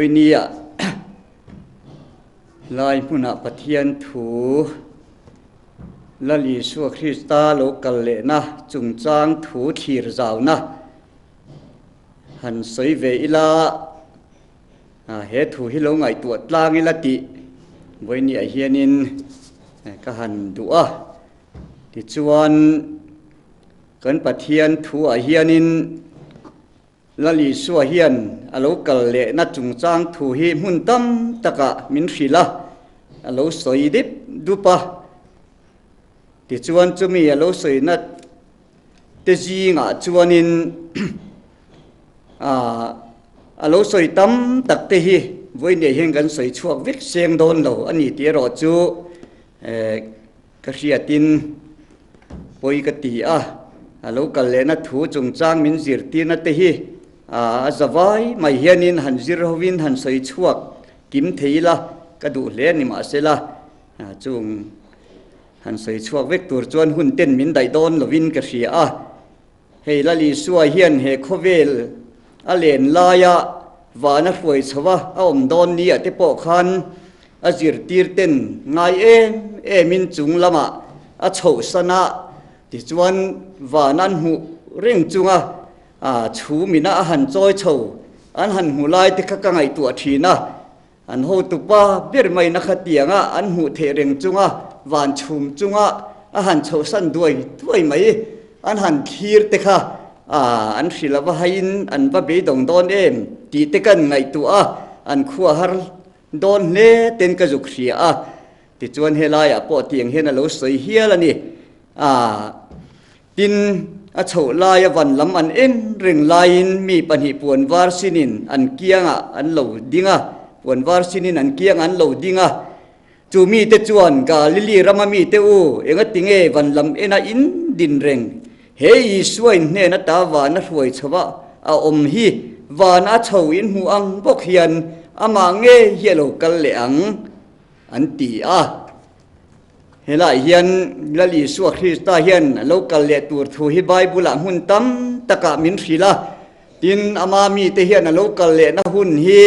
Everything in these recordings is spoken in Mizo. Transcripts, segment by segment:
Vawinia lai hmunah Pathian thu Lal Isua Krista lo kal lehna chungchang thu thlir zauna han sawi ve ila, he thu hi lo ngaihtuah tlang ila tih vawinia hianin ka han duh a. Tichuan kan Pathian thuah hianin Lal Isua hian a lo kal lehna chungchang thu hi hmun tam takah min hrilh a, a lo sawi dip dup a. Tichuan chumi a lo sawina te zingah chuanin a lo sawi tam tak te hi vawiin hian kan sawi chhuak vek seng dawn lo a ni tih erawh chu Ka hriatin pawi ka ti a, a lo kal lehna thu chungchang min zirtirna te hi a zavai mai hianin han zir hovin han sawi chhuak kim thei ila ka duh hle a ni mahsela chung han sawi chhuak vek tur chuan hun ten min daih dawn lovin ka hria a. Hei Lal Isua hian he khawvel a len laia vana hruai chho a a awm dawn ni ah te pawh khan a zirtir ten ngai em em in chung lamah a chhoh san a, tichuan van an hmuh reng chunga chhum ina a han chawi chho an han hmu lai te kha ka ngaihtuah thin a. An hotupa ber mai na khatianga an hmuh theih reng chunga van chhum chunga a han chhohsan duai duai mai an han thlir te kha an hrilh ava haiin an va beidawng dawn em tih te kan ngaihtuah a, an khua har dawn hle ten ka zuk hria a. Tichuan helaiah pawh tiang hian a lo sawi hial a ni. Tin, a chhoh laia van lam an en reng laiin mi pahnih puan var sinin an kiangah an lo ding a, puan var sinin an kiangah an lo ding a. Chu mite chuan, Galili rama mite u, engati nge van lam ena in din reng? He Isua in hnen ata van a hruai chho a, a awm hi van a chho in hmuh ang bawk hian amah nge hi a lo kal leh ang? an ti a. Helaiah hian Lal Isua Krista hian a lo kal leh tur thu hi Bible-ah hmun tam takah min hrilh a. Tin, ama mite hian a lo kal lehna hun hi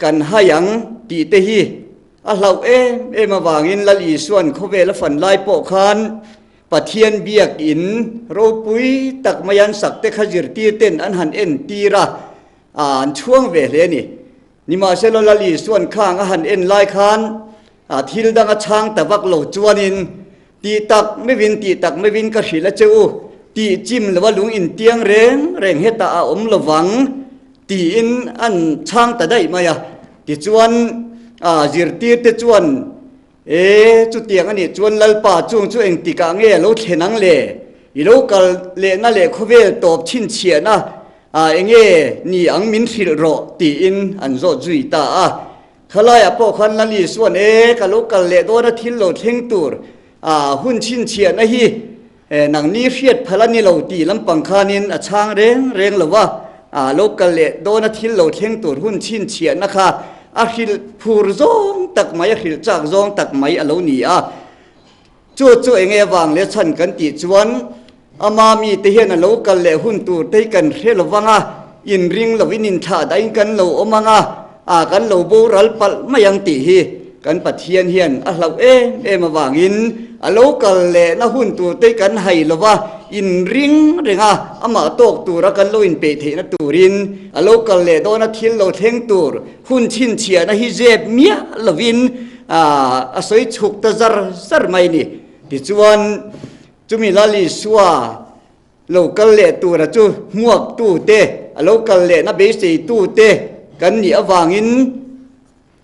kan hai ang tih te hi a hlauh em em avangin Lal Isua'n khawvel a fan lai pawh khan Pathian biakin ropui tak mai an sak te kha zirtirten an han entir a, an chhuang ve hle a ni. Nimahsela Lal Isua'n khang a han en lai khan a thil dang a chhang ta vak lo chuanin, Tih tak meuhin, tih tak meuhin ka hrilh a che u, tih chim lova lung intiang reng reng hetah a awm lovang, tiin an chhang ta daih mai a. Tichuan, a zirtirte chuan, E, chutiang a nih chuan Lalpa chung chu engtikah nge a lo thlen ang le? I lo kal lehna leh khawvel tawp chhinchhiahna ah enge ni ang min hrilh rawh tiin an zawt zui ta a. Khalaiah pawh khan Lal Isua'n e, ka lo kal leh dawn a thil lo thleng tur ah hun chhinchhiahna hi nangni hriat phal a ni lo tih lampang khanin a chhang reng reng lo va, a lo kal leh dawn a thil lo thleng tur hun chhinchhiahna kha a hrilh phur zawng tak mai, a hrilh chak zawng tak mai a lo ni a. Chu chu enge avang leh chhan kan tih chuan ama mite hian a lo kal leh hun tur te hi kan hre lo vang a, inring lovin inthlah dahin kan lo awm ang a, a kan lo boral palh mai ang tih hi kan Pathian hian a hlauh em em avangin a lo kal lehna hun tur te kan hai lo va, inring reng a, amah tawk tura kan lo inpeih theihna turin a lo kal leh dawna thil lo thleng tur hun chhinchhiahna hi zep miah lovin a sawi chhuk ta zar zar mai a ni. Tichuan, chumi Lal Isua Lo kal leh tura chu hmuaktu te, a lo kal lehna beiseitu te kan nih avangin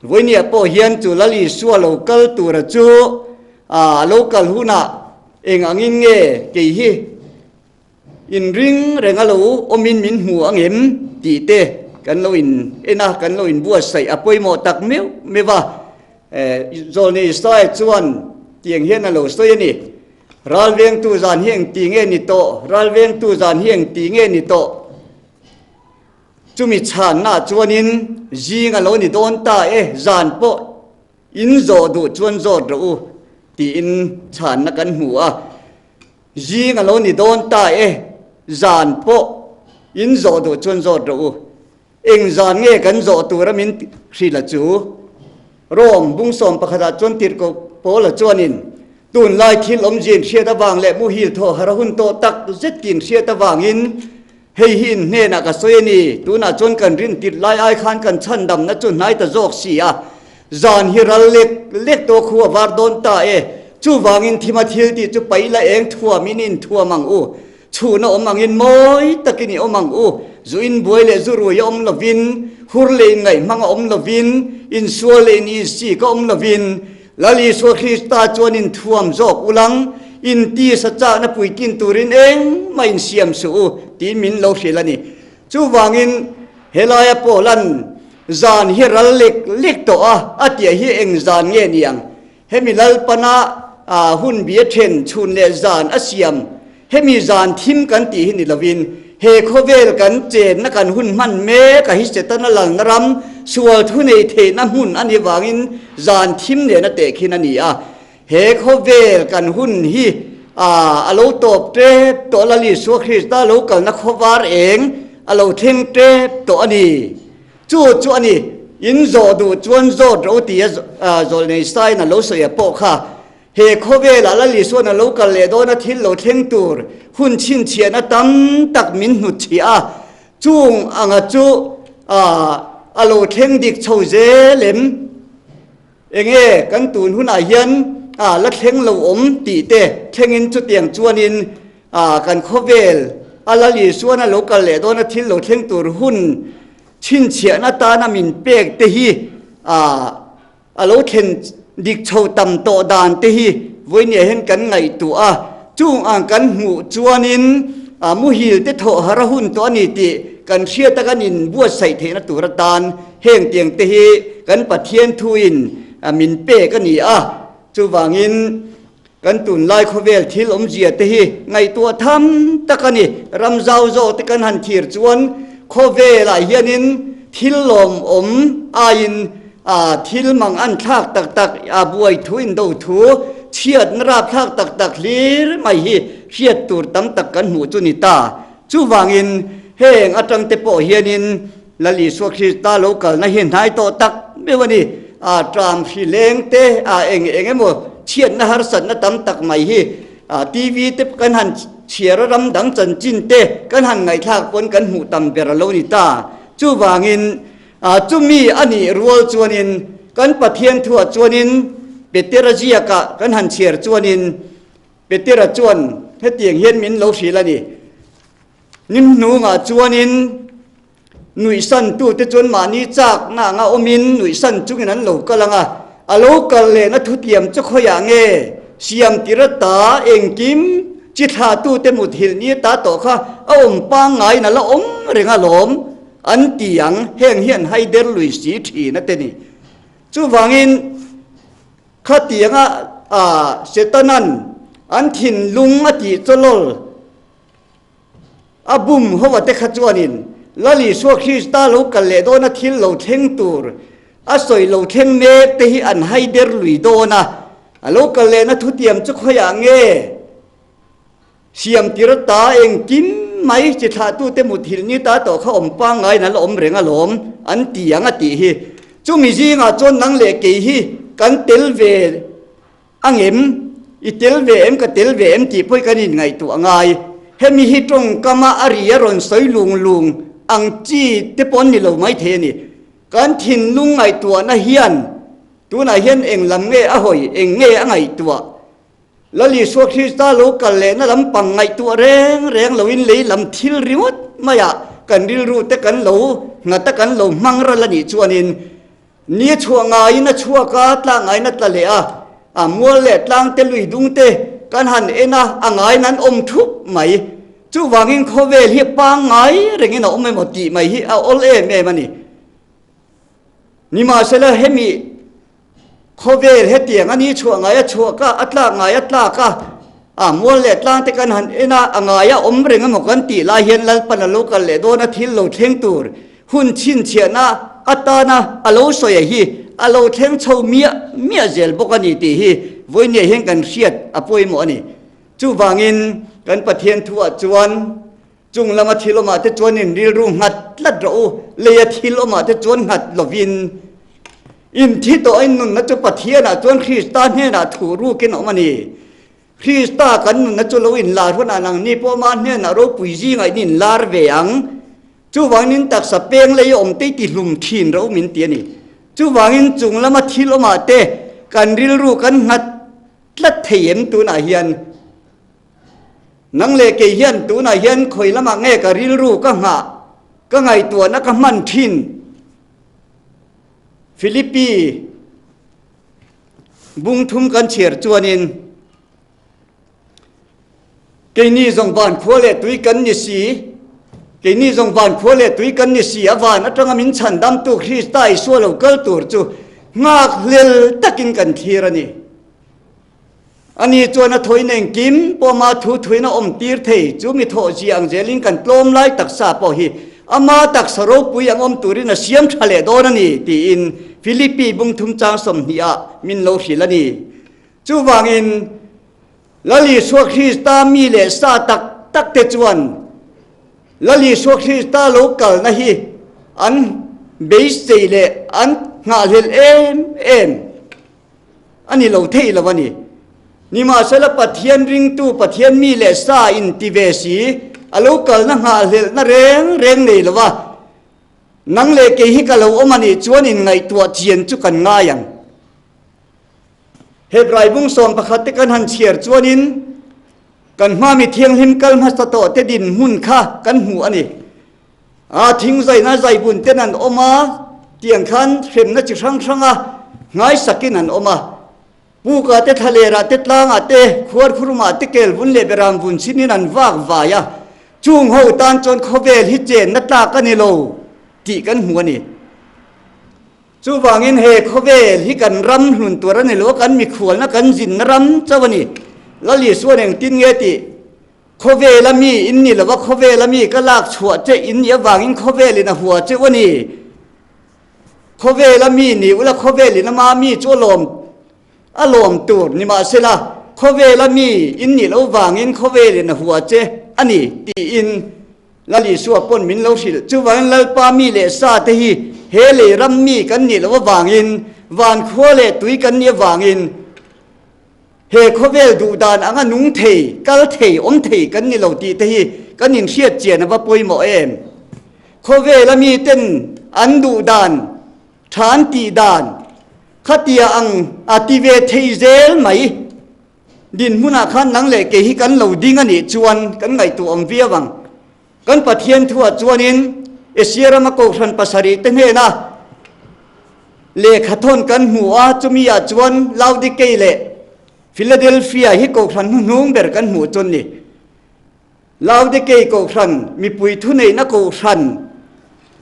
vawinia pawh hian chu Lal Isua lo kal tura chu a lo kal hunah eng angin nge kei hi inring reng a lo awmin min hmu angem tih te kan lo in en a, kan lo inbuatsaih a pawimawh tak meuh meuh a. Zawlni Isaiah chuan tiang hian a lo sawi a ni. Ral vengtu zan hi engti nge ni tawh? Ral vengtu zan hi engti nge ni tawh? Chumi chhannaah chuanin zing a lo ni dawn ta e, zan pawh in zawh duh chuan zawt rawh u tiin chhanna kan hmu a. Zing a lo ni dawn ta e, zan pawh in zawh duh chuan zawt rawh u. Eng zan nge kan zawh tura min hrilh a chu? Rome bungsawm pakhatah chuan tirhkoh Paula chuanin, Tunlai thil awmzia inhriat avang leh muhil thaw har a hun tawh tak zet tih inhriat avangin hei hi in hnenah ka sawi a ni, tunah chuan kan rin tirh lai ai khan kan chhandamna chu hnai ta zawk si a, zan hi ral lek lek tawh khu a var dawn ta e, chuvangin thima thil tih chu paih la eng thuamin in thuam ang u. Chhun a awm angin mawi takin i awm ang u. Zu inbuai leh zu rui a awm lovin, hur leh inngaihhmang a awm lovin, insual leh in-isik a awm lovin, Lal Isua Krista chuan inthuam zawk ulang, intisa chakna puitlin turin engmah insiam suh u, tiin min lo hrilh a ni. Chuvangin, helaia Paula'n zan hi ral lek lek tawh a, a tiah hi eng zan nge ni ang? Hemi Lalpana hun bia then chhun leh zan a siam, hemi zan thim kan tih hi ni lovin, he khawvel kan chenna kan hun hman mek a hi Setana lalna ram sual thu nei theihna hmun a nih vangin zan thim nen a tehkhin a ni a. He khawvel kan hun hi a lo tawp tep tawh Lal Isua Krista lo kalna khawvar eng a lo thleng tep tawh a ni. Chu chu a ni, in zawh duh chuan zawt ro tia zawlnei sain a lo sawi a pawh kha. He khawvelah Lal Isuan a lo kal leh dawn a thil lo thleng tur hun chhinchhiahna tam tak min hnutchhiah a, chung anga chu a lo thleng dik chho zel em? Enge kan tun hunah hian la thleng lo awm tih te thlengin chutiang chuanin kan khawvel a Lal Isuan a lo kal leh dawn a thil lo thleng tur hun chhinchhiahna tana min pek te hi a lo thlen dik chho tam tawh dan te hi vawinia hian kan ngaihtuah a, chung ang kan hmuh chuanin muhil te thawh har a hun tawh a ni tih kan hriat a kan inbuatsaih theihna tur atan Heng tiang te hi kan Pathian thuin min pek a ni a, chuvangin kan tunlai khawvel thil awmzia te hi ngaihtuah tham tak a ni. Ram zau zawk te kan han thir chuan khawvelah hianin thil lawmawm aiin thil mang an thlak tak tak, a buai thu indo thu, chhiatna rapthlak tak tak hlir mai hi hriat tur tam tak kan hmuh chu ni ta. Chuvangin heng atang te pawh hianin Lal Isua Krista lo kalna hi hnai tawh tak meuh a ni. A tram hri leng te, a eng eng emaw chhiatna harsatna tam tak mai hi TV te kan han chhiar a ram dang chanchin te kan han ngaihthlak pawn kan hmuh tam ber a lo ni ta. Chuvangin chumi a nih rual chuanin kan Pathian thuah chuanin Petera ziakah kan han chhiar chuanin Petera chuan hetiang hian min lo hrilh a ni. Nimhnungah chuanin nuihsantute chuan mahni chakna anga awmin nuihsan chungin an lo kal ang a, a lo kal lehna thutiam chu khawiah nge siam tir ata engkim chi thlatute muthilh ni ata tawh kha a awm pangngaiin a la awm reng alawm an ti ang, heng hian haider lui si thin a te ni. Chuvangin khatianga Setanan an thinlung a tih chawlawl A bum ho te kha chuanin Lal Isua Krista lo kal leh dawna thil lo thleng tur a sawi lo thleng mek te hi an hai der lui dawn a, a lo kal lehna thutiam chu khawiah nge siam tir ta engkim mai chi thlahtute muthilh ni ta tawh kha awm pangngaiin a la awm reng alawm an ti ang a tih hi. Chumi zingah chuan nang leh kei hi kan tel ve A ngem, i tel ve em ka tel ve em tih pawh hi kan inngaihtuah a ngai. Hemi hi tawngkama a ri a rawn sawi lung lung ang chi te pawh an ni lo maithei a ni. Kan thinlung ngaihtuahna hian tunah hian eng lam nge a hawi, eng nge a ngaihtuah? Lal Isua Krista lo kal lehna lampang ngaihtuah reng reng loin lei lam thil ringawt maiah kan rilru te kan lo nghat a kan lo hmang ral a nih chuanin Ni a chhuah ngaiin a chhuak a, tlak ngaiin a tla leh a. A mual leh tlang te lui dung te kan han en a, a ngaiin an awm thup mai. Chuvangin khawvel hi pangngai rengin a awm emaw tih mai hi a awl em em a ni. Nimahsela hemi khawvel hetiang a ni chhuah ngai a chhuak a, a tlak ngai a tlak a, a mual leh tlang te kan han en a, a ngai a awm reng emaw kan tih lai hian Lalpan a lo kal leh dawn a thil lo thleng tur Hun chhinchhiahna atana a lo sawi hi a lo thleng chho miah miah zel bawk a ni tih hi vawinia hian kan hriat a pawimawh a ni. Chuvangin kan Pathian thuah chuan. Chung lama thil awmah te chuan in rilru nghat tlat rawh u, leia thil awmah te chuan nghat lovin in thi tawh a, in nunna chu Pathianah chuan Krista hnenah thuh rukin a awm a ni. Krista kan nunna chu lo inlar hunah nangni pawh amah hnenah ropui zingah in inlar ve ang. Chuvangin taksa peng lei awm te i ti hlum thin ro min ti a ni. Chuvangin chung lama thil awmah te kan rilru kan nghat tlat thei em tunah hian? Nang leh kei hian tunah hian khawi lamah nge ka rilru ka nghah, ka ngaihtuahna ka hman thin? Philippi bung thum kan chhiar chuanin keini zawng van khua leh tui kan ni si, keini zawng van khua leh tui kan ni si a van atanga min chhan damtu Krista Isua lo kal tur chu nghak hlel takin kan thlir a ni. Ani chuan a thawiin engkim pawh ama thu thuin a awm tir thei. Chu mi thawh zia ang zelin kan tlawm lai taksa pawh hi ama taksa ropui ang awm turin a siam tha leh dawn a ni, tiin Philippi bung thum chang 20 ah min lo hrilh a ni. Chuvangin, Lal Isua Krista mi leh sa tak tak te chuan Lal Isua Krista lo kalna hi an beisei leh an nghahhlelh em em. A ni lo thei lo a ni. Nimahsela Pathian ringtu, Pathian mi leh sa in ti ve si, a lo kalna nghahhlelhna reng reng nei lo va, nang leh kei hi ka lo awm a nih chuan inngaihtuah chian chu kan ngai ang. Hebrai bung 11 te kan han chhiar chuanin kan hma mi thianghlim kal hmasa tawh te dinhmun kha kan hmu a ni. A thingzaina zaibun ten an awm a, tiang khan hremna chi hrang hranga nghaisakin an awm a. Pukah te, thlalerah te, tlangah te, khuarkhurumah te kelvun leh beram vun chhinin an vak vai a. Chung ho tan chuan khawvel hi chenna tlak a ni lo tih kan hmu a ni. Chuvangin he khawvel hi kan ram hlun tur a ni lo, kan mikhualna kan zinna ram chauh a ni. Lal Isuan engtin nge tih? Khawvela mi in ni lova khawvela mi ka lak chhuah che in nih avangin khawvelin a hua cheu a ni. Khawvela mi ni ula khawvelin ama mi chu a lawm a lawm tur nimahsela khawvela mi in nih loh vangin khawvelin a hua che a ni tiin Lal Isua pawn min lo hrilh. Chuvangin Lalpa mi leh sa te hi he lei ram mi kan nih loh avangin van khua leh tui kan nih avangin He khawvel duh dan anga nung thei, kal thei, awm thei kan ni lo tih te hi kan inhriat chian a va pawimawh em? Khawvela miten an duh dan, tha an tih dan, khatia ang a ti ve thei zel mai. Dinhmunah khan nang leh kei hi kan lo ding a nih chuan kan ngaihtuah awm viau ang. Kan Pathian thuah chuanin Asia rama kohhran pasarih te hnena lehkha thawn kan hmu a, chumi ah chuan Laodikei leh Philadelphia hi kohhran hnuhnung ber kan hmuh chuan ni. Laodikei kohhran mipui thuneihna kohhran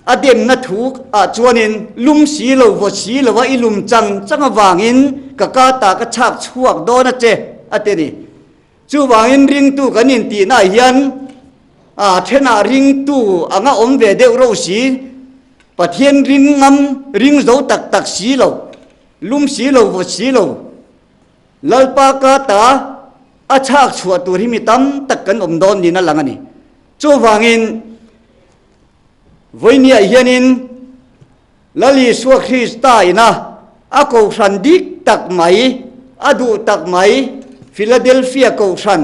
a demna thu ah chuanin lum si lo vaw si lo a i lum chang chang avangin ka ka ta ka chhak chhuak dawn a che a ti a ni. Chuvangin ringtu kan intihnaah hian a thenah ringtu anga awm ve deuh ro si, Pathian ring ngam, ring zo tak tak si lo, lum si lo, vawt si lo, Lalpa ka ta a chhak chhuah tur hi mi tam tak kan awm dawn niin a lang a ni. Chuvangin vawinia hianin Lal Isua Krista ina a kohhran dik tak mai, a duh tak mai Philadelphia kohhran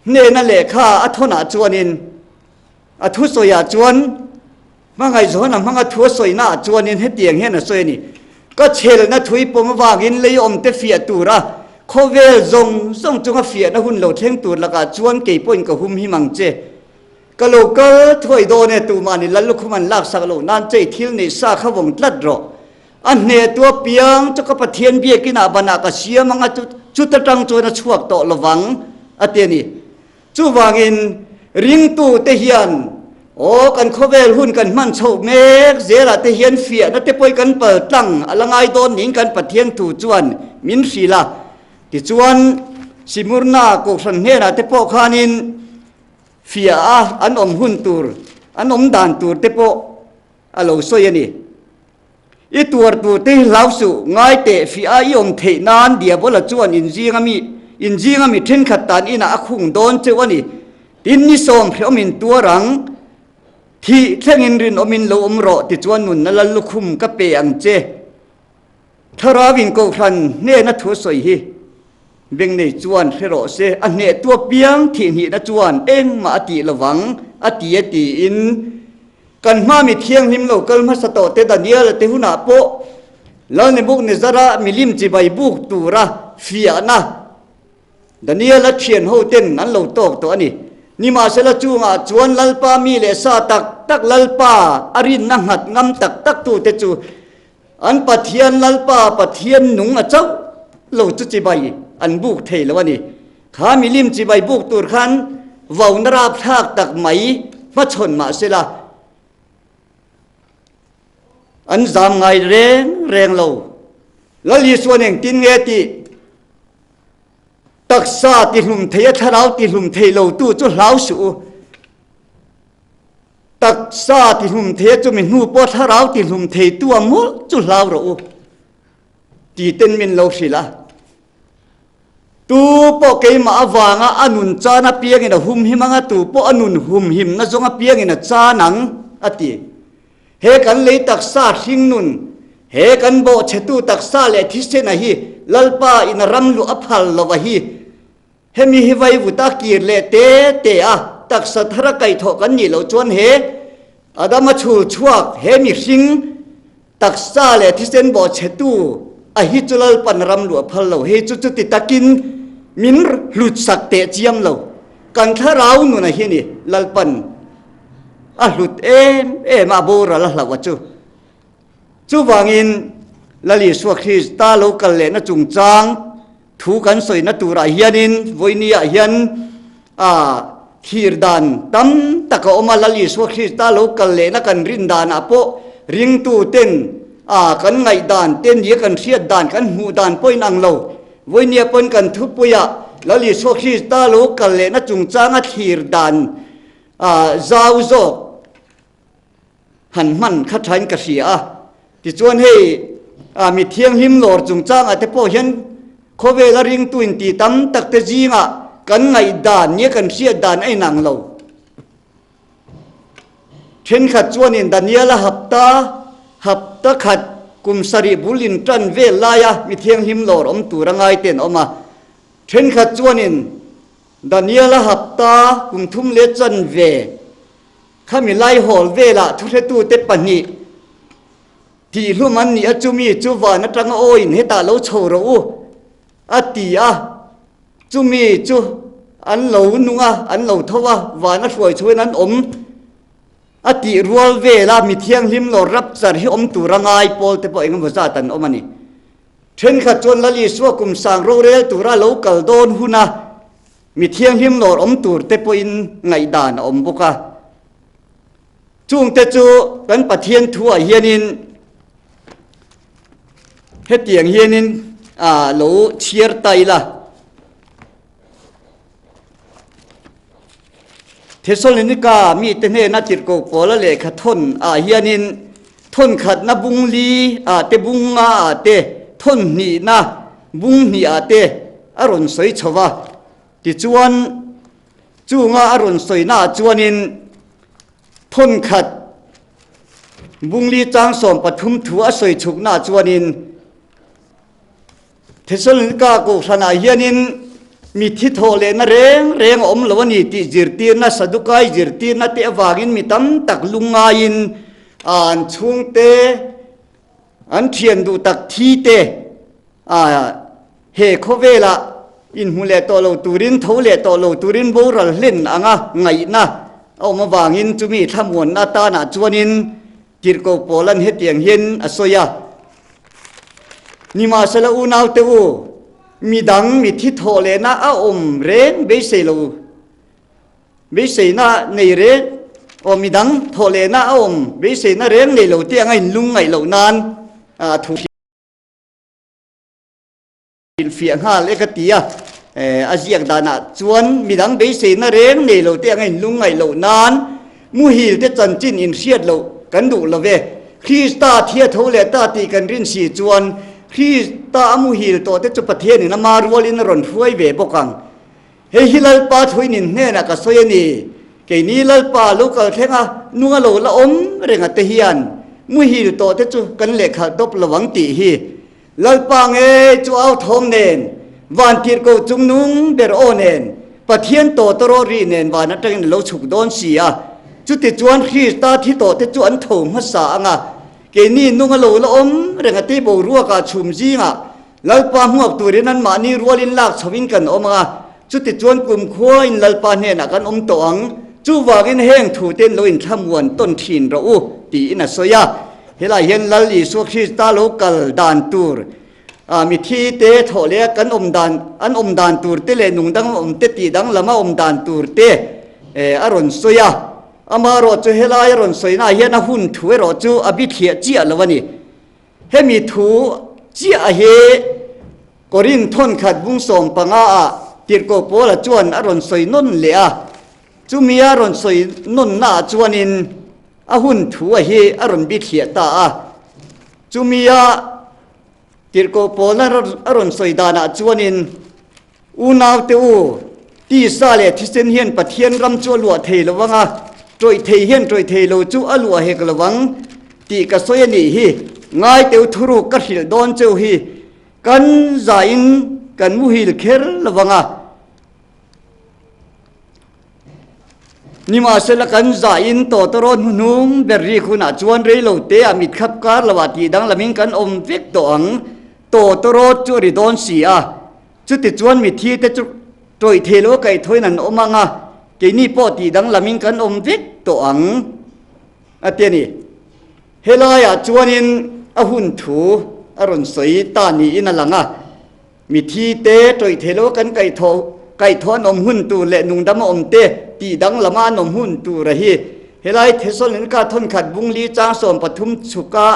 hnena lehkha a thawnah chuanin a thusawiah chuan hmangaihzawn a hmanga thu a sawinaah chuanin hetiang hian a sawi a ni, Ka chhelna thui pawm avangin lei awmte fiah tura khawvel zawng zawng chunga fiahna hun lo thleng tur lakah chuan kei pawhin ka humhim ang che. Ka lo kal thuai dawn e, tumah ni Lal lukhum an laksak loh nan che i thil neih sa kha vawng tlat rawh. A hneh tu apiang chu ka Pathian biakinah banah ka siam ang a, chuta tang chuan a chhuak tawh lovang, a ti a ni. Chuvangin ringtute hian aw kan khawvel hun kan hman chhoh mek zelah te hian fiahna te pawh kan pal tlang a la ngai dawn niin kan Pathian thu chuan min hrilh a. Tichuan Simurna kohhran hnenah te pawh khanin Fiah a an awm hun tur, an awm dan tur te pawh a lo sawi a ni. I tuar tur te hi hlau suh, ngai teh fiah a i awm theih nan Diabola chuan in zinga mi, in zinga mi thenkhat tan inah a khung dawn cheu a ni. Tin, ni sawmhriawm in tuar ang, thih thlengin rinawmin lo awm rawh tichuan nunna lal lukhum ka pe ang che. Thlarau in kohhran hnena thu sawi hi beng nei chuan hre rawh se, a hneh tu apiang thihhnihna chuan engmah a tih lovang a ti a tiin kan hma mi thianghlim lo kal hmasa tawh te Daniel-a te hunah pawh Lal Nebuchadnezzar-a milim chibai buk tura fiahna Daniel-a thian ho ten an lo tawk tawh a ni. Nimahsela chungah chuan Lalpa mi leh sa tak tak Lalpa a rinna nghat ngam tak tak tute chu An Pathian Lalpa Pathian nung a chauh lo chu chibai an buk thei lo a ni. Kha milim chibai buk tur khan vauna rapthlak tak mai hmachhawn mah se la, an zam ngai reng reng lo. Lal Isuan engtin nge tih taksa tihlum thei a thlarau tihlum thei lo tu chu hlau suh u. Taksa tihlum thei a chumi hnu pawh thlarau tihlum thei tu a mawlh chu hlau rawh u ti ten min lo hrilh a. Tu pawh keimah avanga a nun chan apiangin a humhim ang a, tu pawh a nun humhimna zawng apiangin a chan ang a ti. He kan lei taksa hring nun, he kan bawhchhetu taksa leh thisena hi Lalpa in a ram luh a phal lova hi Hemi hi vaivut a kir leh te te a, taksa thar a kaihthawh kan nih loh chuan he Adama chhul chhuak he mihring taksa leh thisen bawhchhetu a hi chu Lalpan ram luah phal lo. Hei chu chuti takin min hlut sak teh chiam lo. Kan thlarau nuna hi ni Lalpan a hlut em em a, a boral a hlauh a chu. Chuvangin Lal Isua Krista lo kal lehna chungchang Thu kan sawina turah hianin vawinia hian a thlir dan tam tak a awm a, Lal Isua Krista lo kal lehna kan rin danah pawh ringtuten a kan ngaihdan te nia kan hriat dan kan hmuh dan pawhin ang lo. Vawinia pawn kan thupuiah Lal Isua Krista lo kal lehna chungchanga thlir dan a zau zawk Han hman kha thain ka hria a. Tichuan hei ah mi thianghlim lawr chungchangah te pawh hian khawvela ringtu inti tam tak te zingah kan ngaihdan nge kan hriat dan a inang lo. Thenkhat chuanin Daniela hapta hapta khat kum sarih bul intan vel laia mi thianghlim lawr awm tur a ngai te an awm a. Thenkhat chuanin Daniela hapta kum thum leh chanve Khami laihawl velah thuhretute pahnih tihhlum an nih a, chumi chu van atanga awiin hetah lo chho rawh u a ti a, chumi chu an lo nung a, an lo tho a, van a hruai chhuain an awm a tih rual vela mi thianghlim lo rapchar hi awm tura ngai pawl te pawh engemaw zat an awm a ni. Thenkhat chuan Lal Isua kum sang rorel tura lo kal dawn huna Mi thianghlim lawr awm tur te pawhin ngaihdan a awm bawk a. Chungte chu kan Pathian thuah hianin hetiang hianin a lo chhiar ta ila. Thesalonika mite hnena tirhkoh Paula lehkha thawn ah hianin thawn khatna bung li ah te bung nga ah te thawn hnihna bung hnih ah te a rawn sawi chho va. Tichuan, chunga a rawn sawina ah chuanin thawn khat bung li chang 13 thu a sawi chhukna ah chuanin Thesalonika kohhranah hianin mithi thawh lehna reng reng a awm lo a ni tih zirtirna Sadukai zirtirna te avangin mi tam tak lungngaiin an chhungte an thian duh tak thi te he khawvelah inhmu leh tawh lo turin tho leh tawh lo turin boral hlen anga ngaihna a awm avangin chumi thlamuanna atanah chuanin Tirhkoh Paula'n hetiang hian a sawi a, Nimahsela unaute u, midang mithi thawh lehna a awm reng beisei lo, beiseina nei reng, aw midang thawh lehna a awm beiseina reng nei lo te anga inlungngaih loh nan a thu Hrilhfiah nghal e ka ti a, a ziak danah chuan midang beiseina reng nei lo te anga inlungngaih loh nan muhil te chanchin inhriat loh kan duh lo ve. Krista thi a tho leh ta tih kan rin si chuan Krista a muhil tawh te chu Pathianin ama rualin a rawn hruai ve bawk ang. Hei hi Lalpa thuin in hnenah ka sawi a ni. Keini Lalpa lo kal thleng a, nunga lo la awm renga te hian muhil tawh te chu kan lehkhalh dawp lo ang tih hi Lalpa ngei chu au thawm nen, van tirhkoh chung nung ber aw nen, Pathian tawtawraw ri nen van atangin a lo chhuk dawn si a. Chutichuan Krista thi tawh te chu an tho hmasa ang a, keini nunga lo la awm renga te boruakah chhum zingah Lalpa hmuak turin anmahni rualin lak chhoin kan awm ang a, chutichuan kumkhuain Lalpa hnenah kan awm tawh ang. Chuvangin heng thute lo inthlamuan tawn thin rawh u, tiin a sawi a. Helai hian Lal Isua Krista lo kal dan tur, mithi te thawh leh a kan awm dan, an awm dan tur te leh nungdang awm te tih danglam a awm dan tur te a rawn sawi a. Amaherawh chu helai a rawn sawinaah hian a hun thu erawh chu a bithliah chiah lo a ni. Hemi thu chiah hi Korin thawnkhat bung 15 ah Tirhkoh Paula chuan a rawn sawi nawn leh a, chumi a rawn sawi nawnna ah chuanin a hun thu a hi a rawn bithliah ta a. Chumi a Tirhkoh Paula a rawn sawi danah chuanin Unaute u, tisa leh thisen hian Pathian ram chu a luah thei lo ang a, tawih thei hian tawih thei lo chu a luah hek lo ang tih ka sawi a nih hi. Ngaiteu thuruk ka hrilh dawn cheu hi kan zain kan muhil kher lo ang a. Nimahsela kan zain tawtawraw hnuhnung ber rik hunah chuan reilo te ah mitkhap kar lo ah tih danglamin kan awm vek tawh ang. Tawtawraw chu a ri dawn si a. Chutichuan mithi te chu tawih thei lo a kaihthawin an awm ang a, keini pawh tih danglamin kan awm vek tawh ang a ti a ni. Helaiah chuanin a hun thu a rawn sawi ta niin a lang a, mithi te tawih thei lo a kan kaihthawh kaihthawh an awm hun tur leh nungdam a awm te tih danglama an awm hun tura hi helai Thesalonika thawnkhat bungli chang 13 chhuka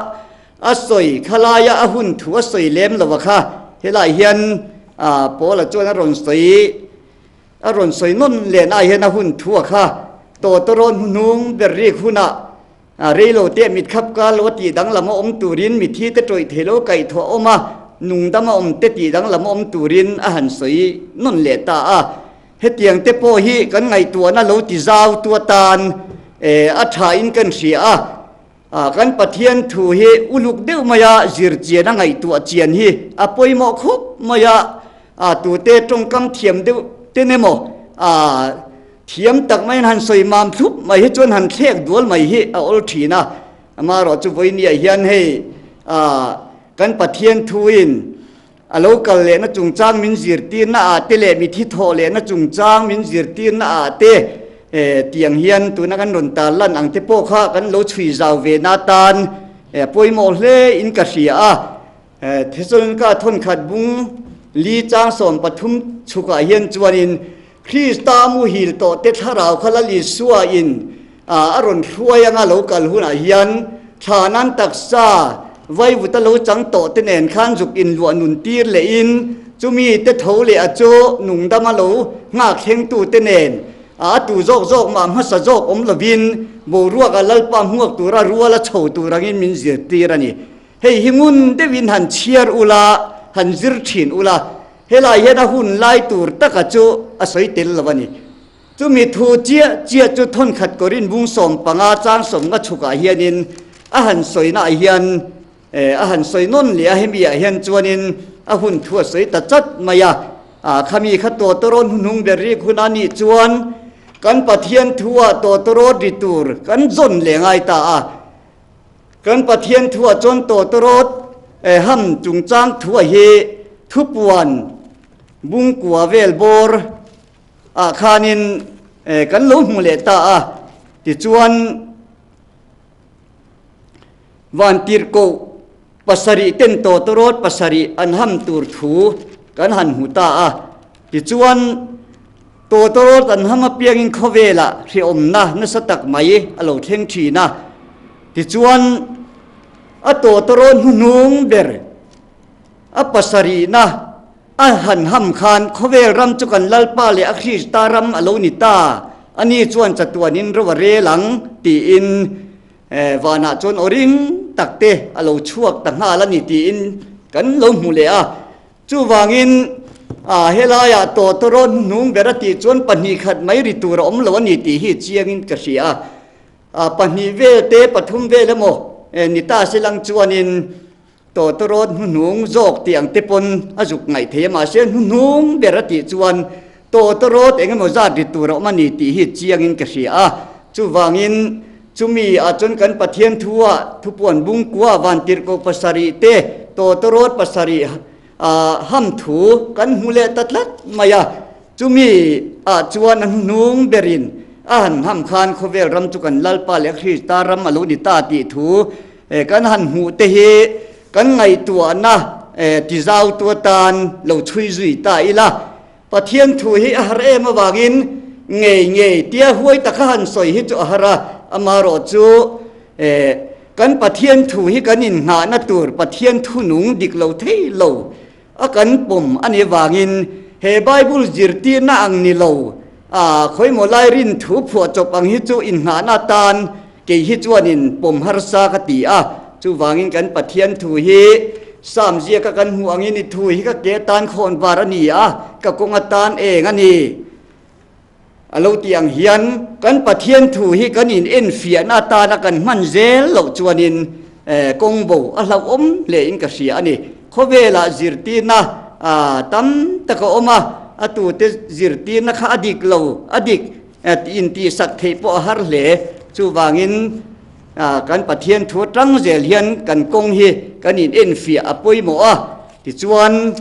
A sawi kha laia a hun thu a sawi lem lo a kha. Helai hian Paula chuan a rawn sawi a rawn sawi nawn leh naah hian a hun thu a kha. Tawtawrawn hnuhnung ber rik hunah reilo te mitkhap kar lo a tih danglam a awm turin mithi te tawih thei lo kaihthawh a awm a, nungdam a awm te tih danglam a awm turin a han sawi nawn leh ta a. Hetiang te pawh hi kan ngaihtuahna lo ti zau tu atan a thain kan hria a. Kan Pathian thu hi uluk deuh maia zir chian a ngaihtuah chian hi a pawimawh khawp mai a, tute tawngkam thiam deuh ten emaw thiam tak maiin han sawi mam thlup mai hi chuan han thlek dual mai hi a awl thin a. Amaherawhchu vawinia hian hei kan Pathian thuin A lo kal lehna chungchang min zirtirna ah te leh mithi thawh lehna chungchang min zirtirna ah te tiang hian tuna kan rawn tar lan ang te pawh kha kan lo chhui zau ve na atan pawimawh hle in ka hria a. Thesalonika thawnkhat bung li chang 13 chhukah hian chuanin Krista muhil tawh te thlarau kha Lal Isua in a rawn hruai anga lo kal hunah hian thla nan taksa vaivuta lo chang tawh te nen khan zuk inluah nun tir lehin chumi te tho leh a chu nungdama lo nghak thlengtu te nen a tu zawk zawk mah hmasa zawk awm lovin boruaka Lalpa hmuak tura ruala chho tur angin min zirtir a ni. Hei hi ngun deuhin han chhiar ula, han zir thin ula, helai hian a hun lai tur taka chu a sawi tel lo a ni. Chumi thu chiah chiah chu thawnkhat Korin bung 15 chang 50 chhukah hianin a han sawinaah hian a han sawi nawn leh a, hemi ah hian chuanin a hun thu a sawi ta chat mai a. Khami kha tawtawrawn hnuhnung ber rik hun a nih chuan kan Pathian thu ah tawtawrawt ri tur kan zawn leh ngai ta a. Kan Pathian thu ah chuan tawtawrawt ham chungchang thu ah hi thupuan bungkua vel bawr ah khanin kan lo hmu leh ta a, tichuan vantirhkoh pasarih ten tawtawrawt pasarih an ham tur thu kan han hmu ta a, tichuan tawtawrawt an ham apiangin khawvelah hrehawmna nasa tak mai a lo thleng thin a, tichuan a tawtawrawt hnuhnung ber a pasarihna A han ham khan khawvel ram chu kan Lalpa leh a Krista ram a lo ni ta, ani chuan chatuanin ro a rel ang, tiin vanah chuan aw ring tak te a lo chhuak ta nghal a ni tiin kan lo hmu leh a. Chuvangin. A, helaiah tawtawrawt hnuhnung ber a tih chuan 2 khat mai ri tur a awm lo a ni tih hi chiangin ka hria a. A, pahnih vel te, pathum vel emaw ni ta se lang chuanin tawtawrawt hnuhnung zawk tih ang te pawn a zuk ngaih thei a, mahse hnuhnung ber a tih chuan tawtawrawt eng emaw zat ri tur a awm a ni tih hi chiangin ka hria a. Chuvangin chumi ah chuan kan Pathian thu ah thupuan bungkua vantirhkoh pasarih te tawtawrawt pasarih A ham thu kan hmu leh ta tlat mai a, chumi ah chuan a hnuhnung berin a han ham khan khawvel ram chu kan Lalpa leh Krista ram a lo ni ta tih thu kan han hmuh te hi kan ngaihtuahna tizautu atan lo chhui zui ta ila. Pathian thu hi a har em avangin ngei ngei tia huai taka han sawi hi chu a har a, amaherawh chu kan Pathian thu hi kan inngahna tur Pathian thunung dik lo thei lo a kan pawm a nih avangin he Bible zirtirna ang ni lo a khawimaw lai rin thu phuah chawp ang hi chu inngahna atan Kei hi chuanin pawm harsa ka ti a, chuvangin kan Pathian thu hi Psalm ziaka kan hmuh angin i thu hi ka ke atan khawn var a ni a, ka kawng atan eng a ni. A lo tih ang hian kan Pathian thu hi kan inenfiahna atana kan hman zel loh chuanin kawng bo a hlauhawm hlein ka hria a ni. Khawvelah zirtirna tam tak a awm a, a tute zirtirna kha a dik lo, a dik. Intihsak theih pawh a har hle. Chuvangin kan Pathian thu atang zel hian kan kawng hi kan inenfiah a pawimawh a. Tichuan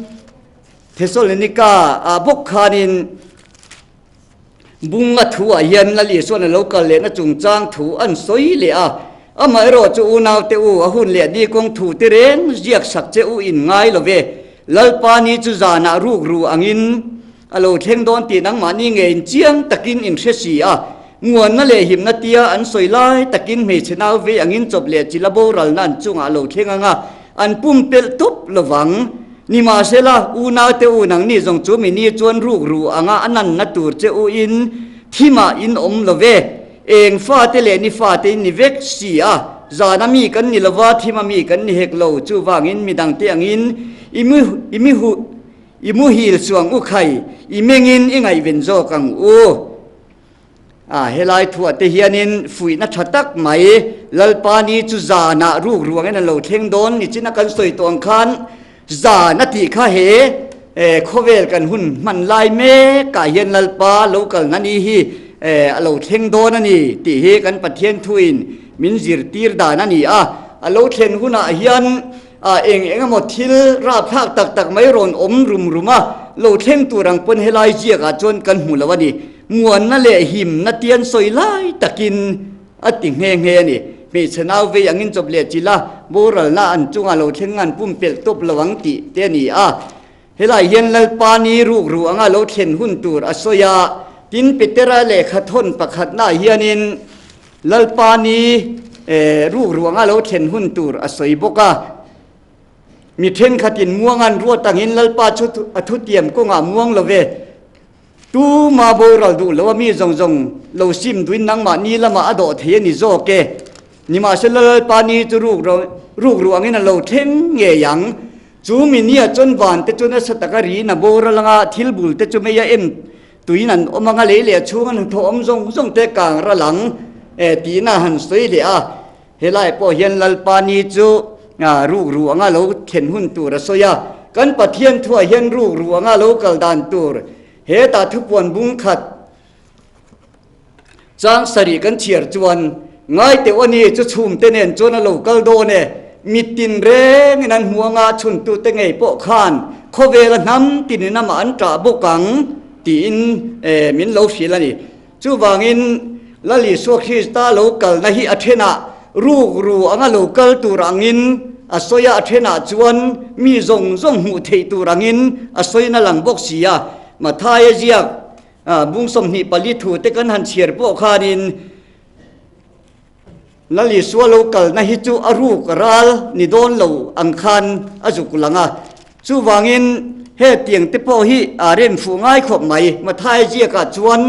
Thesalonika ah bawk khanin bunga thuah hian Lal Isuan a lo kal lehna chungchang thu an sawi leh a. Amaherawh chu unaute u, a hun leh ni kawng thu te reng ziak sak che u in ngai lo ve. Lalpa ni chu zanah rukru angin A lo thleng dawn tih nangmahni ngeiin chiang takin in hre si a, muanna leh himna tia an sawi lai takin hmeichhe nau vei angin chawp leh chila boralna an chungah a lo thleng ang a, an pumpelh tup lovang. Nimahsela, unaute u nangni zawng chu mini chuan ruk ru anga a nanna tur che u in thimah in awm lo ve. Eng fate leh ni fate in ni vek si a, zana mi kan ni lova, thima mi kan ni hek lo, chuvangin midangte angin i mi huh I muhil chuang u khai, i mengin i ngaihven zawk ang u. A, helai thuah te hianin fuihna tha tak mai, Lalpa ni chu zanah ruk ruangin an lo thleng dawn nichin a kan sawi tawh ang khan zan a tih kha he khawvel kan hun hman lai mekah hian Lalpa lo kalna ni hi a lo thleng dawn a ni tih hi kan Pathian thuin min zirtir dan a ni a. A lo thlen hunah hian A eng eng emaw thil rapthlak tak tak mai rawn awm rum rum a, lo thleng tur ang pawn helai ziakah chuan kan hmu lo a ni. Muanna leh himna tian sawi lai takin a ti nghe nghe a ni. Hmeichhe nau vei angin chawp leh chilh a, boralna an chungah lo thleng an pumpelh tawp lo ang tih te a ni a. Helai hian Lalpa ni rukru anga lo thlen hun tur a sawi a, tin Petera lehkha thawn pakhatnaah hianin Lalpa ni rukru anga lo thlen hun tur a sawi bawk a. Mi thenkhatin muang an ruat angin Lalpa chu a thutiam kawngah muang lo ve. Tuma boral duh lo a mi zawng zawng lo sim duin nangmah ni lamah a dawh thei a ni zawk e. Nimahsela Lalpa ni chu rukru angin a lo thleng ngei ang. Chu mi nia chuan van te chu nasa taka riin a boral anga thil bul te chu mei a em tuin an awm anga lei leh chhung an hnathawh awm zawng zawng te kang ral ang e tiin a han sawi leh a. Helai pawh hian Lalpa ni chu rukru anga lo thlen hun tur a sawi a. Kan Pathian thuah hian rukru anga lo kal dan tur hetah thupuan bung khat Chang sarih kan chhiar chuan ngai teuh a ni, chu chhumte nen chuan a lo kal dawn e. Mitin rengin an hmu anga chhuntute ngei pawh khan khawvela hnam tinin amah an ṭah bawk ang tiin min lo hrilh a ni. Chuvangin Lal Isua Krista lo kalna hi a ṭhenah rukru anga lo kal tur angin a sawi a, a ṭhenah chuan mi zawng zawng hmuh theih tur angin a sawina lang bawk si a. Mathaia ziak Bung 24 thu te kan han chhiar pawh khanin Lal Isua lo kalna hi chu a ruk ral ni dawn lo ang khan a zuk lang a. Chuvangin hetiang te pawh hi a rem fuh ngai khawp mai. Mathaia ziakah chuan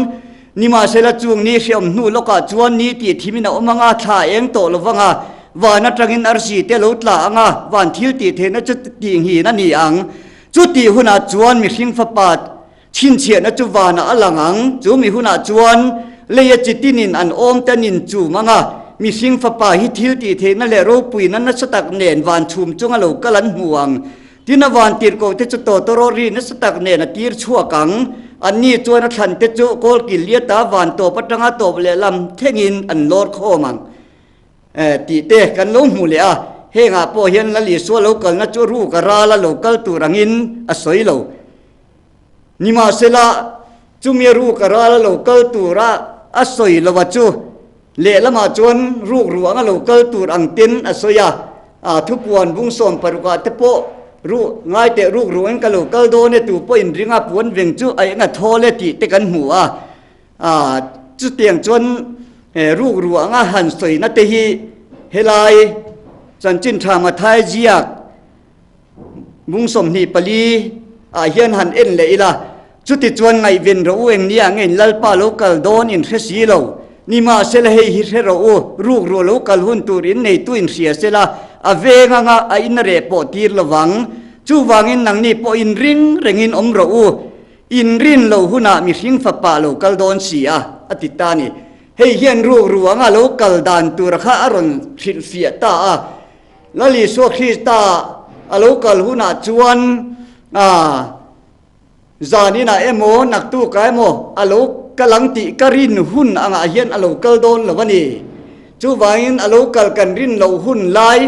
nimahsela chung ni hreawm hnu lawkah chuan ni tih thimin a awm ang a, thla eng tawh lo vang a, van atangin arsi te lo tla ang a, van thil tih theihna chu tihnghin a ni ang. Chutih hunah chuan mihring fapa chhinchhiahna chu vanah a lang ang. Chu mi hunah chuan leia chi tinin an awm te an inchum ang a, mihring fapa hi thil tih theihna leh ropuina nasa tak nen van chhum chunga lo kal an hmu ang. Tin a van tirhkoh te chu tawtawrawh ri nasa tak nen a tir chhuak ang. Anni chuan a thlan te chu kawlkil liata van tawp atanga tawp lehlam thlengin an lawr khawm ang. Tih te kan lo hmu leh a, hengah pawh hian Lal Isua lo kalna chu ruk a ral a lo kal tur angin a sawi lo. Nimahsela, chumi a ruk a ral a lo kal tura a sawi lo a chu lehlamah chuan ruk ruang a lo kal tur ang ten a sawi a, a thupuan bung sawm parukah te pawh ruh ngai teh ruk ruangin ka lo kal dawn e tu pawhin ringa puan veng chu a eng a thawl e tih te kan hmu a. A, chutiang chuan he ruk ruanga han sawina te hi helai chanchin tha Mathai ziak bung 24 ah hian han en leh ila, chuti chuan ngaihven rawh u eng nia nge in Lalpa lo kal dawn in hre si lo, nimahsela hei hi hre rawh u, ruk ruah lo kal hun tur in neitu in hria sela a veng anga a in a reh pawh tir lovang, chuvangin nangni pawh in ring rengin awm rawh u. Inrin lo hunah mihring fapa lo kal dawn si a, a ti ta a ni. Hei hian ruk ruanga lo kal dan tura kha a rawn hrilhfiah ta a. Lal Isua Krista a lo kal hunah chuan zan inah emaw naktukah emaw a lo kal ang tih ka rin hun angah hian a lo kal dawn lo a ni. Chuvangin a lo kal kan rin loh hun lai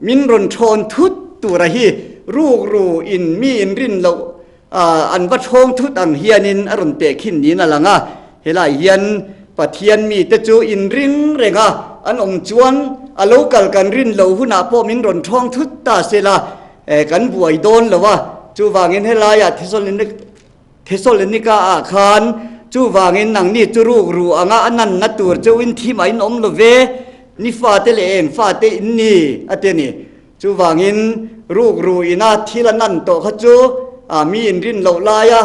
min rawn thawn thut tura hi rukru in mi inrin loh An va ṭhawng thut ang hianin a rawn teh khin niin a lang a, helai hian Pathian mite chu inring reng a, an awm chuan a lo kal kan rin loh hunah pawh min rawn ṭhawng thut ta se la, kan buai dawn lo a, chuvangin helaiah Thesalonika ah khan chuvangin nangni chu ruk ru anga a nanna tur chauhin thim a inawm lo ve, ni fate leh eng fate in ni a ti a ni. Chuvangin rukru ina thil a nan tawh kha chu mi inrin loh laia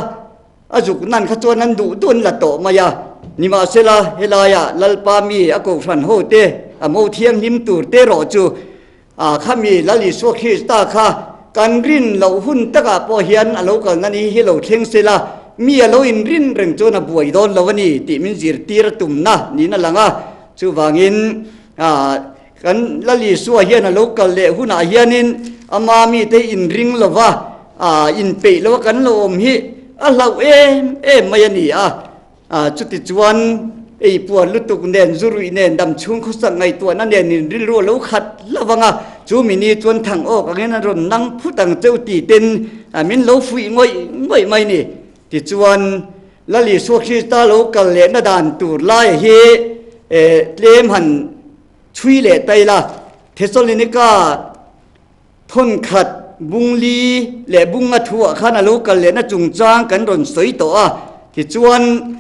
a zuk nan kha chuan an duh duh an la tawh mai a. Nimahsela helaia Lalpa mi a kohhran ho te, a mo thianghlim tur te erawh chu khami Lal Isua Krista kha kan rin loh hun takah pawh hian a lo kalna ni hi lo thleng sela, mi a lo inrin reng chuan a buai dawn lo a ni tih min zirtir a tumna niin a lang a. Chuvangin Kan Lal Isua hian a lo kal leh hunah hianin ama mite inring lova, inpeih lova kan lo awm hi a hlauh em em mai a ni a. Chutichuan ei puan lutuk nen, zu ruih nen, dam chhung khawsak ngaihtuahna nen in rilru a lo khat hlauh ang a, chu mi ni chuan thang awk angin a rawn nang phut ang cheu ti ten min lo fuih ngawih ngawih mai ni. Tichuan Lal Isua Krista lo kal lehna dan tur laia hi tlem han Chhui leh ta ila, Thesalonika thawnkhat bungli leh bunga thuah khan a lo kal lehna chungchang kan rawn sawi tawh a, tichuan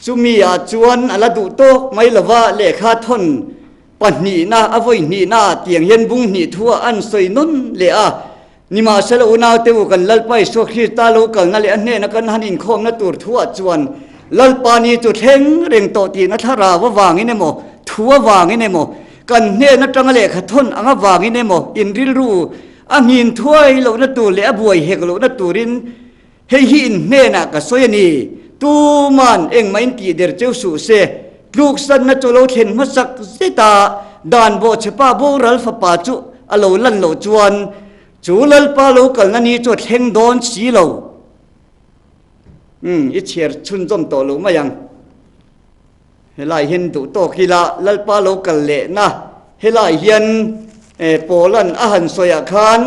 chumi ah chuan a la duh tawk mai lova lehkha thawn pahnihna a vawi hnihna ah tiang hian bung hnih thuah an sawi nawn leh a. Nimahsela unaute u kan Lalpa Isua Krista lo kalna leh a hnena kan han inkhawmna tur thuah chuan Lalpa ni chu thleng reng tawh tihna thlarau avangin emaw, thu avangin emaw, kan hnen atanga lehkha thawn ang avangin emaw in rilru a nghin thuai lohna tur leh a buai hek lohna turin Hei hi in hnenah ka sawi a ni, tuman engmah in tih der cheu suh se, tluksanna chu lo thlen hmasak zet a, dan bawhchhepa boral fapa chu a lo lan loh chuan chu Lalpa lo kalna ni chu a thleng dawn si lo. Umm, i chhiar chhunzawm tawh lo mai ang. Helai hian duh tawk ila Lalpa lo kal lehna helai hian Paula'n a han sawiah khan,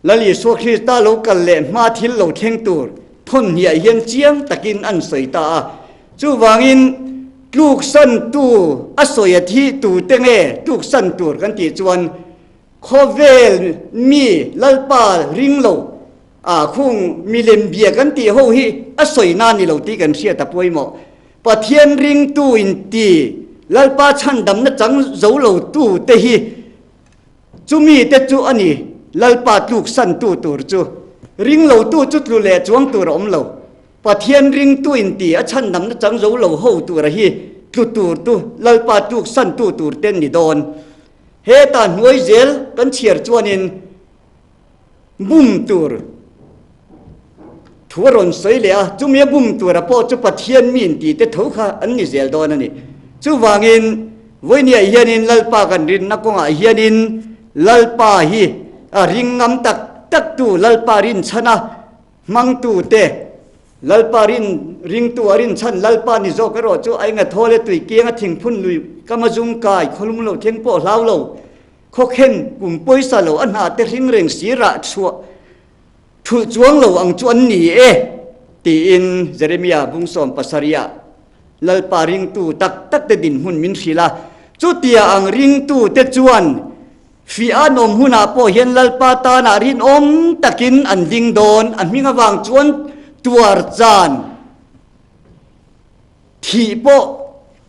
Lal Isua Krista lo kal leh hma thil lo thleng tur thawn hniah hian chiang takin an sawi ta a. Chuvangin tluksantu a sawi a thi tute nge tluksan tur kan tih chuan khawvel mi Lalpa ring lo a khung milem bia kan tih ho hi a sawi na ni lo tih kan hriat a pawimawh. Pathian ringtu in ti Lalpa chhandamna chang zo lo tute hi Chumi te chu a ni, Lalpa tluksantu tur chu. Ringlotu chu tlu leh chuang tur a awm lo. Pathian ringtu in ti a chhandamna chang zo lo ho tura hi tlu tur tu Lalpa tluksantu tur te ni dawn. Heta hnuai zel kan chhiar chuanin bum tur. Thu a rawn sawi leh a, chumi a bum tura pawh chu Pathian mi inti te tho kha an ni zel dawn a ni. Chuvangin, vawinia hianin Lalpa kan rinna kawngah hianin Lalpa hi a ring ngam tak tak tu, Lalpa rinchhana hmangtu te, Lalpa rin ringtu a rinchhan Lalpa ni zawk erawh chu a enga thawl e tui kianga thingphun lui kama zum kai khawlum lo thleng pawh hlau lo, khawkhen kum pawisa lo a hna te hring reng si rah chhuah Thulh chuang lo ang chu an ni e, tiin Jeremia bung 70ah Lalpa ringtu tak takte dinhmun min hrilh a. Chutia ang ringtute chuan fiah an awm hunah pawh hian Lalpa tanah rinawm takin an ding dawn, a hming avang chuan tuar chan thih pawh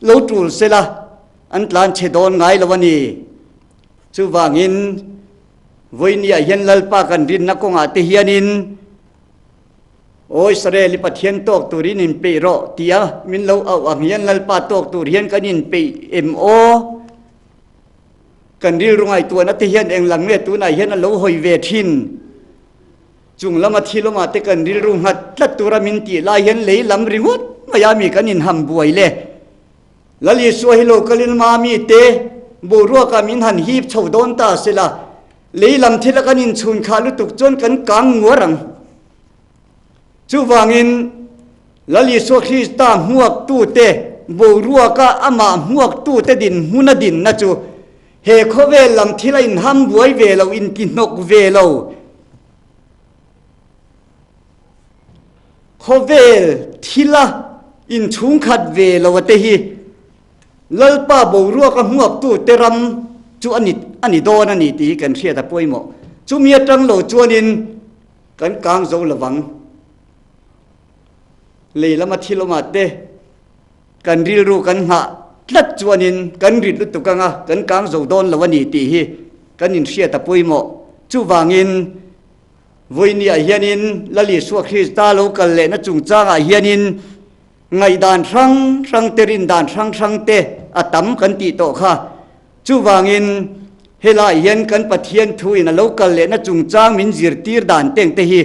lo tul sela an tlan chhe dawn ngai lo a ni. Chuvangin Vawinia hian Lalpa kan rinna kawngah te hianin, Aw Israel, i Pathian tawk turin inpeih rawh, tia min lo auh ang hian Lalpa tawk tur hian kan inpeih em aw? Kan rilru ngaihtuahna te hian eng lam nge tunah hian a lo hawi ve thin? Chung lama thil awmah te kan rilru nghat tlat tura min tih lai hian lei lam ringawt mai a mi kan inham buai le. Lal Isua hi lo kalin mami te boruakah min han hip chho dawn ta sela, lei lam thila kan inchhun khah lutuk chuan kan kang nguar ang. Chuvangin Lal Isua Krista hmuaktute boruaka amah hmuaktute dinhmuna dinna chu he khawvel lam thila inham buai ve lo, intihnawk ve lo, Khawvel thila inchhungkhat ve lo te hi Lalpa boruaka hmuaktu te ram chu a ni a ni dawn a ni tih hi kan hriat a pawimawh. Chumi atang lo chuanin kan kang zo lovang. Lei lama thil awmah te kan rilru kan nghah tlat chuanin kan rit lutuk anga kan kang zo dawn lo a ni tih hi kan inhriat a pawimawh. Chuvangin Vawinia hianin Lal Isua Krista lo kal lehna chungchangah hianin ngaihdan hrang hrang te, rindan hrang hrang te a tam kan tih tawh kha. Chuvangin helaiah hian kan Pathian thuin a lo kal lehna chungchang min zirtir dan teng te hi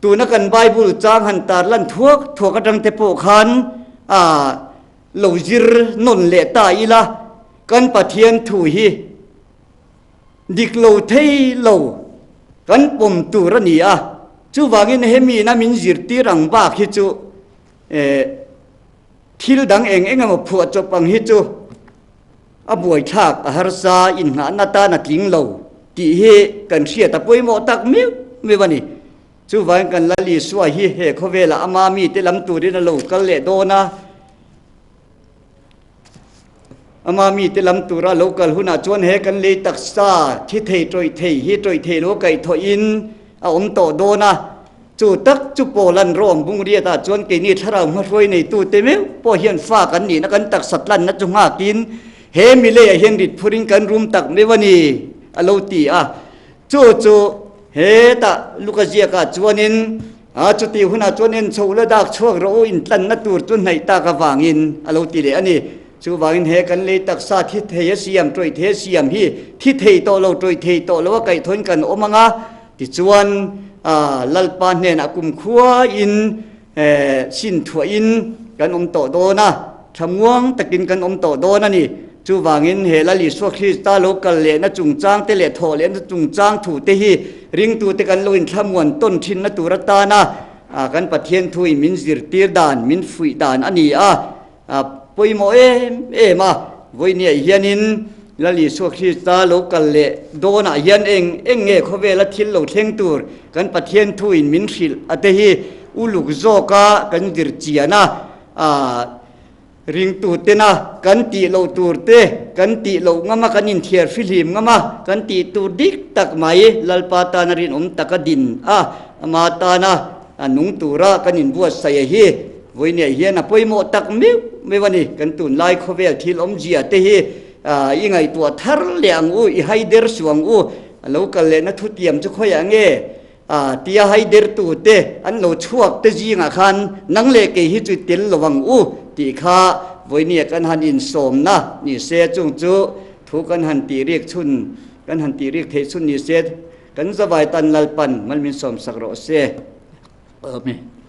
tuna kan Bible chang han tarlan thuak thuak atang te pawh khan a lo zir nawn leh ta ila kan Pathian thu hi Dik lo thei lo kan pawm tur a ni a, chuvangin hemiin a min zirtir ang bak hi chu eh thil dang eng eng emaw phuah chawp ang hi chu a buaithlak a harsa inngahna tan a tling lo tih hi kan hriat a pawimawh tak meuh meuh a ni. Chuvangin kan Lal Isua hi he khawvelah ama mite lam turin a lo kal leh dawn a. Ama mite lam tura lo kal hunah chuan he kan lei taksa thi thei tawih thei hi tawih thei lo kaihthawhin a awm tawh dawn a. Chu tak chu Paula'n Rome bungriatah chuan keini thlarau hmahruai neitute meuh pawh hian fa kan nihna kan taksa tlanna chu nghakin he mileiah hian rit phurin kan rum tak meuh a ni a lo ti a. Chu chu hetah Luka ziakah chuanin a chutih hunah chuan en chho la dak chhuak rawh u intlanna tur chu hnaih tak avangin a lo ti leh a ni. Chuvangin he kan lei taksa thi thei a siam, tawih thei a siam hi thi thei tawh lo, tawih thei tawh lo a kaihthawin kan awm ang a, tichuan Lalpa hnenah kumkhuain sin thuahin kan awm tawh dawn a, thlamuang takin kan awm tawh dawn a ni. Chuvangin he Lal Isua Krista lo kal lehna chungchang te leh thawh lehna chungchang thu te hi ringtute kan lo inthlamuan tawn thinna tur atana kan Pathian thuin min zirtir dan, min fuih dan a ni a. A pawimawh em em a, vawinia hianin Lal Isua Krista lo kal leh dawnah hian eng eng nge khawvela thil lo thleng tur kan Pathian thuin min hrilh a te hi uluk zawka kan zir chian a, a ringtutena kan tih loh tur te kan tih loh ngam a, kan inthiar fihlim ngam a, kan tih tur dik tak mai Lalpa tana rinawm taka din a, ama tana a nung tura kan inbuatsaih a hi. Vawinia hian a pawimawh tak meuh meuh a ni. Kan tunlai khawvel thil awmzia te hi i ngaihtuah thar leh ang u, i haider suh ang u. A lo kal lehna thutiam chu khawiah nge tia haidertu te an lo chhuak te zingah khan nang leh kei hi chu tel lo ang u tih kha vawinia kan han insawmna ni se, chung chu thu kan han tih rik chhun, kan han tih rik theih chhun ni se, kan zavai tan Lalpan mal min sawmsak rawh se. Amen.